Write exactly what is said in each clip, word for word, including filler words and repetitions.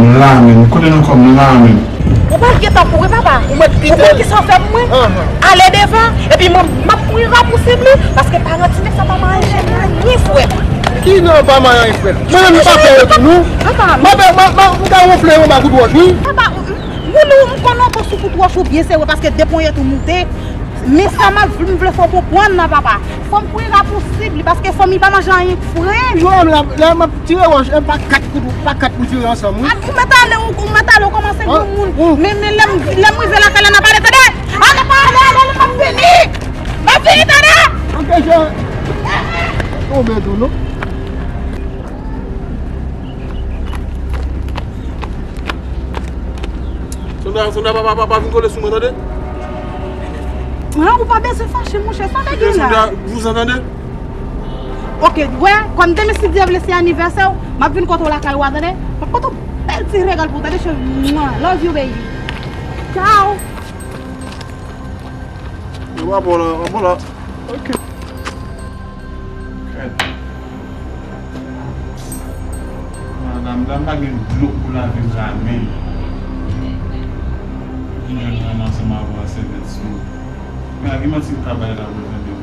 m la menm? Kote nan kò m la menm? Ou pral gentan kouri, papa. Ou mèt kite. Ou konn kisa w fè pou mwen? Ahan. Ale devan, epi mwen, m ap kouri rapousib li, paske paran ti nèg sa pa manje anyen, frè m. Ki non pa manje anyen, frè m? Mwen menm, m pa fè yo tou, non. Papa, m ap, m ap, m ap, m ka wonfle yon ba kout wòch, wi. Papa, ou, ou, ou, m konnen w pran sou kout wòch ou byen sere, paske de ponyèt ou moute. Men sa m ap, m vle fè w konprann nan, papa. Fò m kouri rapousib li, paske fanmi pa manje anyen k fre. Yo, m la, la, m ap tire wòch, e pa kat kout, pa kat pou tire ansanm, wi. A, ou mèt ale, ou, ou mèt ale, ou kòmanse granmoun. Men, men lè m, lè m rive lakay la, n ap pale, tande! A, n ap pale, ale, ale, m ap vini! M ap vini, tande! Ok, je. Tonbe tou, non? Sandra, Sandra, pa, pa, pa, pa vin kole sou mwen, tande? Mwen, ou pa bezwen fache, monchè. Sa w te gen la? Sandra, vous entendez? Ok, wè, kòm demen, si Dye vle, se anivèsè w, m ap vin kote w lakay ou a, tande? M ap pote w bèl ti regal pou w, tande, cheri? Mwa, love you, baby. Ciao. Yo, pa bon la, pa bon la. Ok. Kèt. Madanm, dam pa gen dlo pou lave m la menm. Ki jwenn mwen ansanm avè w a sèvèt sou. Men a ki manti m ka bay la pou l tande w.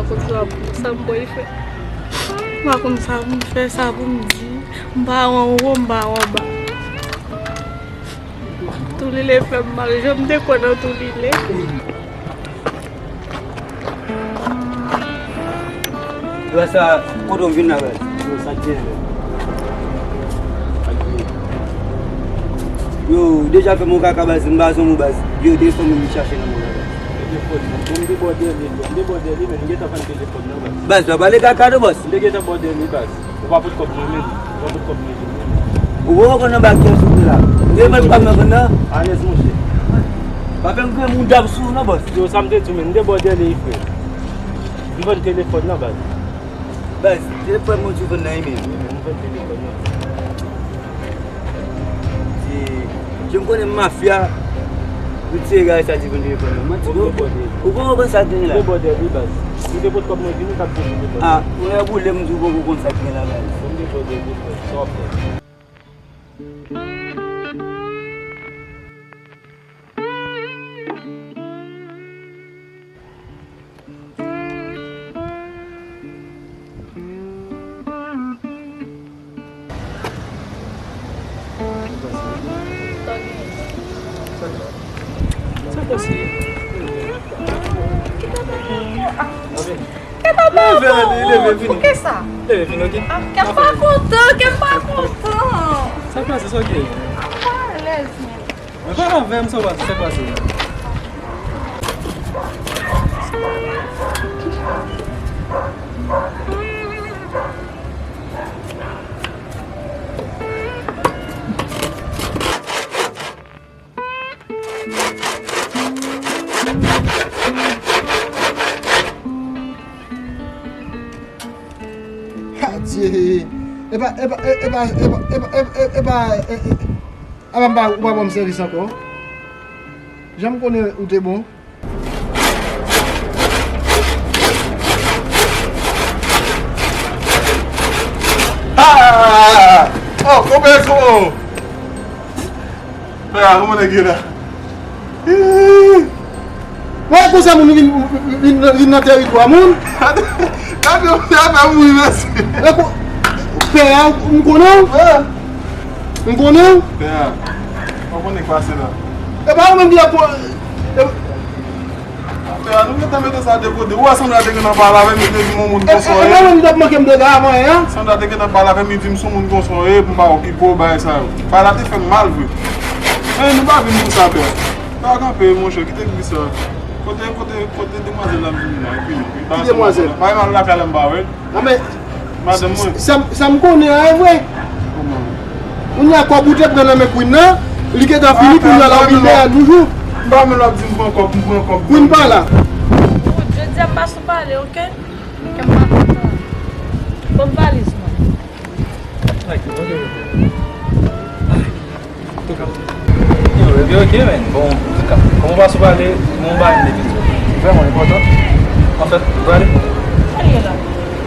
Sa pou sa m pral fè. M pa konn sa pou m fè, sa pou m di. M pa wè anwo, m pa wè anba. Toulile fè m mal, jan m te kwè nan Toulile. Yo, sa, kote w vin la, baz? Yo, sa k gen la? Sa k gen? Yo, deja fè m yon kaka, baz, m pa zanmi w, baz. Yo, telefòn mwen vin chache nan mwen la, baz. Telefòn mwen, bon, m debòde li, m debòde li, men m gentan fann telefòn nan, baz. Baz, pa pale kaka non, bòs. M te gentan bòde li, baz. Ou pa pot kòb mwen menm. Ou pa pot kòb mwen menm. Ou pa konn anba kiyès ou te la. Ou te met kòb nan konn nan? Alèz, monchè. Pa fè m grenn mouda sou ou non, bòs. Yo, sa m te di w, men, m debòde li, frè. M vann telefòn nan, baz. Baz, telefòn mwen di w vann nan, wi, men. Wi, men, m vann telefòn nan. Se, jan m konnen mafya, nou tire gade sa di vann telefòn nan. Manti, ou konprann sa k gen la? Debòde li, baz. M te pot kòb mwen vini, m t ap di w debòde. Ah, ou lè boule m di w poko konn sa k gen la, baz. Bon, debòde li, frè. Sa w ap fè? Sa pase? Leve, leve, leve, vini. Poukisa? Leve, vini, ok? Ah, kè m pa kontan, kè m pa kontan. Sa pase, sa k ye? M pa alèz, men. Men pale avè m, sa w ap di, sa k pase? Adye! Epa, epa, epa, epa, epa, epa, epa, epa, epa, epa, epa, ou pa ban m sèvis ankò? Jan m konnen ou te bon. Ah! Oh, konbezon! Pè a, kòman nèg ye la? Ih! Wè konsa moun vin, vin, vin nan teritwa moun. Gade, gade, gade, mouri, mèsi. E ko-, pè a, m konnen w? Wè. M konnen w? Pè a, w konnen k pase la. E pa ou menm ki ap pran, e, Pè a, nou gentan mete sa de kote. Ou wè Sandra te gentan pale avè m, li te di m yon moun konsa w ye. E pa ou menm ki t ap manke m dega avan yè a? Sandra te gentan pale avè m, li di m se yon moun konsa w ye, pou m pa okipe w, bagay sa yo. Bagay la te fè m mal vre. Men nou pa vin pou sa, pè. Pa kanpe, monchè, kite gri sa. Kote, kote, kote demwazèl la m vini la, epi nou. Ki demwazèl? Bay mal lakay la m pa wè. Non, men, madanm mwen. Sa, sa m konnen an, e vre. Kòman? Kounye a, kòb ou te pran nan men Queen nan, li gentan fini, kounye a la, ou vin dèyè toujou. M pa menm ap di m pran kòb, m pran kòb. Queen pa la. Jodi a m pa sou pale, oke? Kè m pa kontan. Ban m valiz mwen. Antouka. Yo, yo, ok, men. Bon, antouka. Kòman w pa sou pale, gen yon bagay m te vin di w. Vrèman enpòtan. Anfèt, ou prale? Sa l ye la?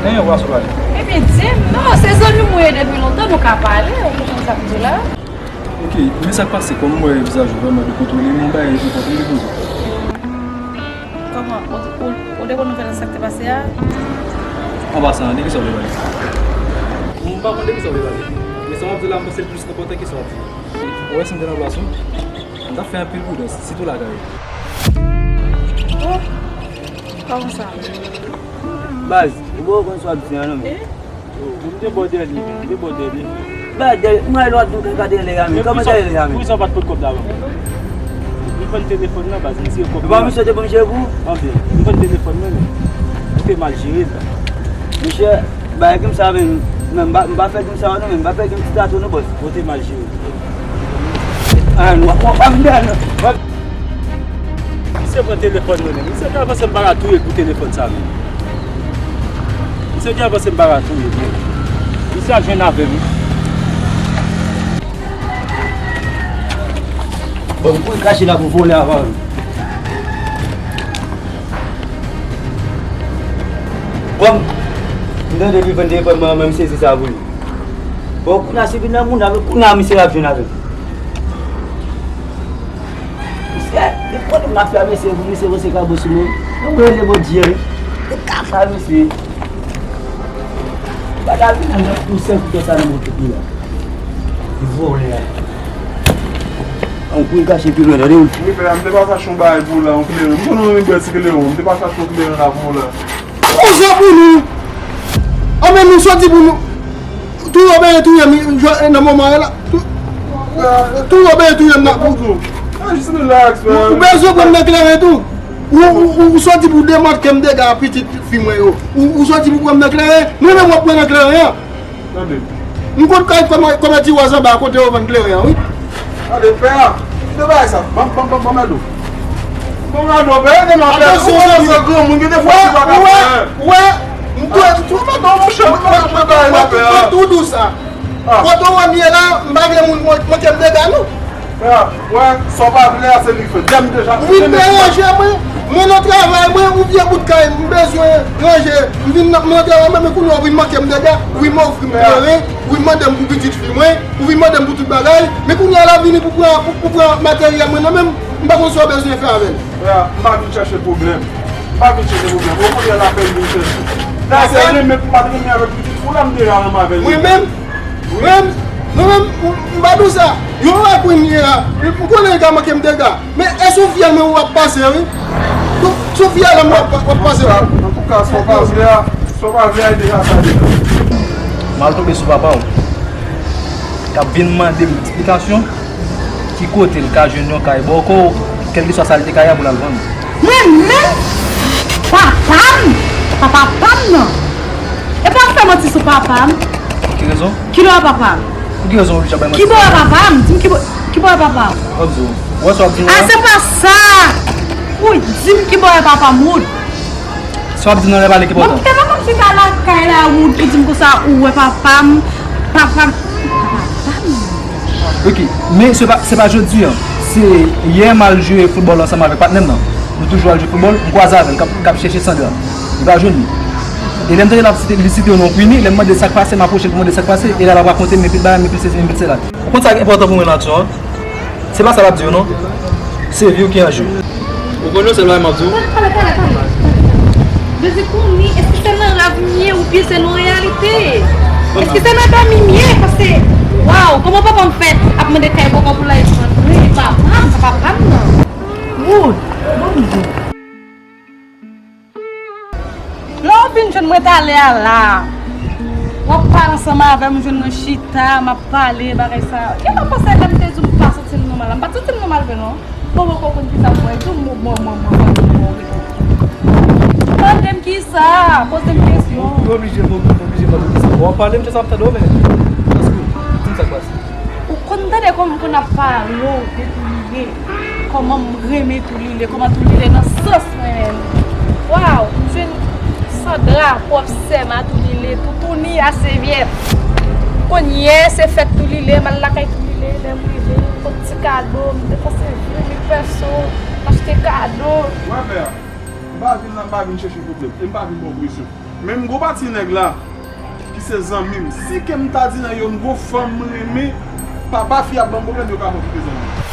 Anyen, ou pa sou pale. Ebyen, di m. Non, se zanmi m ou ye depi lontan, nou ka pale, ou konprann sa m di w la? Ok, men sa k pase, kòm m wè vizaj ou vrèman dekontwole, m yon bagay enpòtan m te poze w. Kòman? Ou, ou, ou te konn nouvèl sa k te pase a? An pasan, de kisa w vle pale? M pa konn de kisa w vle pale. Men sa w ap di la, m panse l plis enpòtan ke sa w ap di. Ou wè si m te nan plas ou, m t ap fè anpil pridans, sitou lakay ou. Oh! Kòman sa? Baz, ou poko konn sa w ap di an non, men. Eh? Yo, m debòde li, men, m debòde li. Ba, dèyè, m wè lòt nou ka gade lè a, men. Kòman dèyè lè a, men? Poukisa w pa t pot kòb la avan? M vann telefòn nan, baz, m tire kòb nan. Ba, misye te ban m jere pou ou? Anben, m vann telefòn nan, men. Ou te mal jere l. Misye, ba, e konsa, men, men m pa, m pa fè konsa, non, men m pa fè gen ti tato, non, bòs. Ou te mal jere l. Ah, non, w ap, w ap, w ap, Misye pran telefòn mwen menm. Misye te avanse m pa ka touye l pou telefòn sa menm. Misye te avanse m pa ka touye l menm. Misye al jwenn avè m. Bon, pou l kache la pou vòlè avan. Bon, m tande li vann telefòn mwen, mwen m sezi sa pou li. Bon, kounye a si vin nan moun avè, kounye a misye ap jwenn avè m. Misye, li konnen mafya mesye, pou misye panse ka bon sou mwen. Mwen rele Bondye, wi. Sa mesye. Bagay vin nan yon sèl kout sa nan moto ki la. Vòlè. An kou kache pi lwen, tande w. Wi, men m te pa chache yon bagay pou la, yon kleren. M konnen w renmen bwè ti kleren, m te pa chache yon kleren la pou la. Ou sa pou nou. An men nou soti pou nou. Tou yo byen touye m nan moman la. Tou, tou yo byen touye m nan. Ou bezwen pran m nan kleren tou. Ou, ou, ou, ou soti pou demat kè m dega pitit fi mwen yo. Ou, ou soti pou pran m nan kleren. Nou menm w ap pran nan kleren an. Tande. M konn kay kòmè, kòmè ti waz anba kote yo vann kleren an, wi. Tande, pè a. Kite bagay sa. Ban, ban, ban, ban m ado. Ban m ado, pè. Ede m a pè. Ou konnen se granmoun, gen de fwa ou pa ka fè. Wè, wè. M tou, m tou, m tou, m tou, m tou dou sa. Kote w wè m ye la, m pa vle moun man-, manke m dega, non. Frè, wè, sa w pa vle a, se li k fè. Dèm deja. Ou vin deranje mwen. Mwen nan travay mwen, ou vye bout kay, m bezwen ranje. M vin nan, mwen nan travay mwen, men kounye a ou vin manke m dega, ou vin ofri m kleren, ou vin mande m pou pitit fi mwen, ou vin mande m pou tout bagay. Men kounye a la vini pou pran, pou, pou pran materyèl mwen nan men m, m pa konn sa w bezwen fè avè l. Frè, m pa vin chèche pwoblèm. M pa vin chèche pwoblèm. Ou konnen l apèl vin chèche. Dayè, se renmen pou m pa t renmen avèk pitit fi w la, m te renmen avè l. Mwen menm, mwen menm, mwen menm, m pa di w sa. Yon wè kounye a, m konnen l ka manke m dega. Men e sou vyèl mwen w ap pase, wi. Sou, sou vyèl mwen w ap, w ap pase, wi. Antouka, sa w pa vle a, sa w pa vle a, e deja sa deja. M al tonbe sou papa w. K ap vin mande m eksplikasyon. Ki kote l ka jwenn yon kay bò kò w, kèlkeswa sa l te kay a pou l al vann? Mwen menm? Papa m? Papa pa m nan. Epi w ap fè manti sou papa m? Ki rezon? Ki bò papa m? Pou ki rezon w oblije ap bay manti? Ki bò papa m? Di m ki bò, ki bò papa m? Mwen di w. Ou wè sa w ap di m nan? A, se pa sa! Ou di m ki bò papa m, Wood. Sa w ap di nan lè pale ki enpòtan. Mwen tèlman m chita lakay la, Wood, pou di m konsa, ou wè papa m, papa m, papa m. Ok, men se pa, se pa jodi a. Se yè m al jwe foutbòl ansanm avèk patnè m nan. Nou toujou al jwe foutbòl, m kwaze avè l k ap, k ap chèche Sandra. Li pa jwenn li. E lè m tande l ap site, li site yon non Queenie, lè m mande sa k pase, m apwoche l pou mande sa k pase, e la l ap rakonte m, men pil bagay, men pil sesi, men pil sela. Ou konn sa k enpòtan pou mwen nan aksyon an? Se pa sa l ap di yo non. Se vi w ki an je. Ou konn yon sèl bagay m ap di w? Pale, pale, pale. Jezi konnen, èske se nan rav m ye oubyen se nan reyalite? Èske se nan dòmi m ye? Paske, waw, kòman papa m fè ap mande kay bòkò pou l al vann? Wi, papa m, papa m nan. Wood, Bondye. Lè w vin jwenn mwen talè a la, w ap pale ansanm avè m, ou jwenn mwen chita, m ap pale, bagay sa. Kilè w panse lè m te di w m pa santi m nòmal la? M pa t santi m nòmal vre non. Bon, bon, bon, konn kisa m wè, di w mwen, mwen, mwen, mwen, mwen, mwen, mwen. Mande m kisa, poze m kesyon. Ou oblije, ou oblije mande m kisa. W ap pale, m jis ap tande w, men. Èske, di m sa k pase. Ou konn tande kòman m konn ap pale w de Toulide, kòman m renmen Toulide, kòman Toulide nan sans mwen menm. Waw, m jwenn Sandra, pwòp sè m a Toulide, toutouni a sèvyèt. Kounye a se fèt Toulide, m al lakay Toulide, lè m rive, m pot ti kado, m depanse ven mil pèso, m achte kado. Wè, pè a, m pa vin la, m pa vin chèche pwoblèm, e m pa vin ba w presyon. Men m gon pati nèg la ki se zanmi m. Si ke m ta di nan yo m gon fanm m renmen, papa fi ap ban m pwoblèm, yo ka fè kite zanmi m.